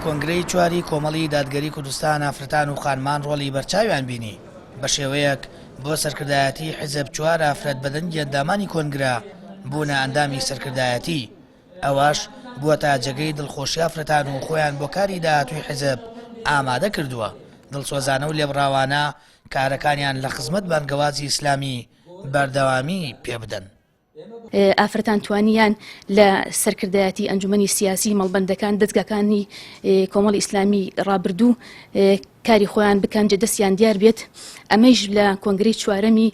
کۆنگرەی چواری کۆمەڵی دادگەری کوردستان ئافرەتان و خانمان ڕۆڵی بەرچاویان بینی، بە شێوەیەک بۆ سەرکردایەتی حیزب چوار ئافرەت بە دەنگی ئەندامانی کۆنگرە بوونە ئەندامی سەرکردایەتی، ئەوەش بووەتە جێگەی دڵخۆشی ئافرەتان و خۆیان بۆ کاری داهاتووی حیزب ئامادە کردووە، دڵسۆزانە و لێبڕاوانە کارەکانیان لە خزمەت بانگەوازی ئیسلامی بەردەوامی پێبدەن. ئافرەتان توانیان لە سەرکردایەتی ئەنجومەنی سیاسی مەڵبەندەکان دەزگاکانی کۆمەڵی ئیسلامی ڕابردوو کاری خۆیان بکەن جێ دەستیان دیار بێت ئەمەیش لە کۆنگرەی چوارەمی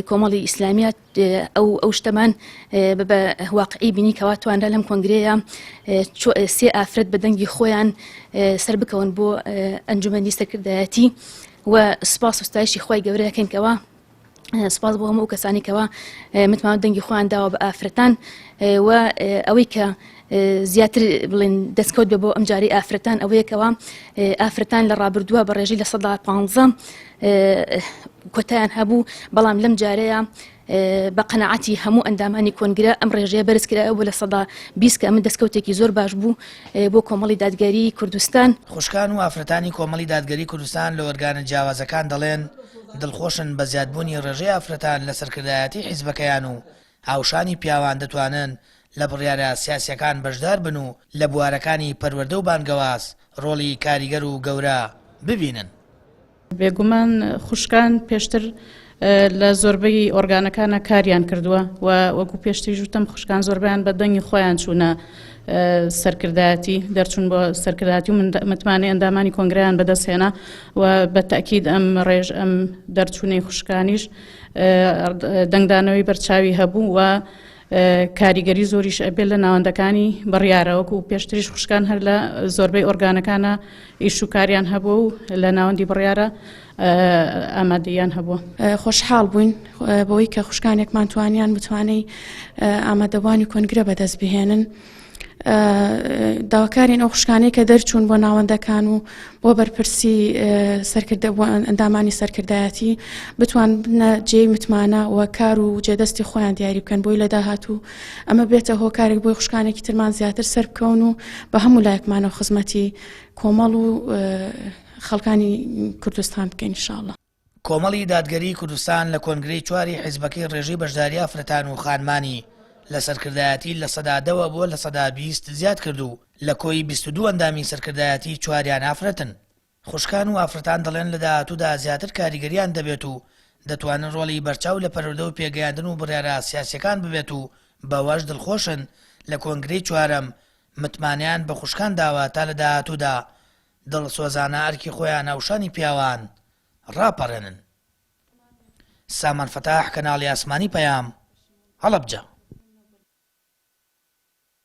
کۆمەڵی ئیسلامیات ئەو ئەو شتەمان بە واقعی بینی کەوا توانرا لەم کۆنگرەیە سێ ئافرەت بە دەنگی خۆیان سەر بکەون بۆ ئەنجومەنی سەرکردایەتی و سپاس و ستایشی خوای گەورە ئەکەین کەوا سپاس بۆ هەموو کەسانی کەوا متمانە دەنگی خۆیان داوە بە ئافرەتان و ئەوەی کە زیاتر بڵێن دەستکەوت بە بۆ ئەمجارەی ئافرەتان ئەوەیەکەوە ئافرەتان لە ڕابردووە بە ڕێژەی 15% کۆتایان هەبوو بەڵام لەم جارەیە بە قەناعەتی هەموو ئەندامانی کۆنگرە ئەم ڕێژەیە بەرز کرایەوە بۆ 20% کە ئەمە دەستکەوتێکی زۆر باش بوو بۆ کۆمەڵی دادگەری کوردستان. خوشکان و ئافرەتانی کۆمەڵی دادگەری کوردستان لە ئۆرگانە جیاوازەکان دەڵێن، دڵخۆشن بە زیادبوونی ڕێژەی ئافرەتان لە سەرکردایەتی حیزبەکەیان و هاوشانی پیاوان دەتوانن لە بڕیارە سیاسییەکان بەشدار بن و لە بوارەکانی پەروەردە و بانگەواز ڕۆڵی کاریگەر و گەورە ببینن. بێگومان خوشکان پێشتر لە زۆربەی ئۆرگانەکانە کاریان کردووە و وەکو پێشتریش وتم خوشکان زۆربیان بە دەنگی خۆیان چوونە سەرکردایەتی دەرچوون بۆ سەرکردایەتی و متمانەی ئەندامانی کۆنگرەیان بەدەستهێنا و بە تەئکید ئەم ڕێژ ئەم دەرچوونەی خوشکانیش دەنگدانەوەی بەرچاوی هەبوو و کاریگەری زۆریش ئەبێت لە ناوەندەکانی بڕیارە وەکو پێشتریش خوشکان هەر لە زۆربەی ئۆرگانەکانە ئیش و کاریان هەبوو و لە ناوەندی بڕیارە ئامادەیان هەبووە. خۆشحاڵ بووین بەوەی کە خوشکانێکمان توانیان متمانەی ئامادەبووانی کۆنگرە بەدەست بهێنن. داواکارین ئەو خوشکانەی کە دەرچوون بۆ ناوەندەکان و بۆ بەرپرسی سەرکردە بۆ ئەندامانی سەرکردایەتی بتوان بنە جێی متمانە و کار و جێدەستی خۆیان دیاری بکەن بۆی لە داهاتوو ئەمە بێتە هۆکارێک بۆی خوشکانێکی ترمان زیاتر سەر بکەون و بە هەموو لایەکمانەوە خزمەتی کۆمەڵ و خەڵکانی کوردستان بکەین ان شاء اللە. کۆمەڵی دادگەریی کوردستان لە کۆنگرەی چواری حیزبەکەی ڕێژەی بەشداری ئافرەتان و خانمانی لە سەرکردایەتی 10% ەوە بۆ 20% زیاد کرد و لە کۆی 22 ئەندامی سەرکردایەتی چواریان ئافرەتن. خوشکان و ئافرەتان دەڵێن لە داهاتوودا زیاتر کاریگەریان دەبێت و دەتوانن ڕۆڵی بەرچاو لە پەروەردە و پێگەیاندن و بڕیارە سیاسییەکان ببێت و بەوەش دڵخۆشن لە کۆنگرەی چوارەم متمانەیان بە خوشکان داوە تا لە داهاتوودا دڵسۆزانە ئەرکی خۆیان هاوشانی پیاوان ڕاپەڕێنن. سامان فەتاح، کەناڵی ئاسمانی پەیام، هەڵەبجە.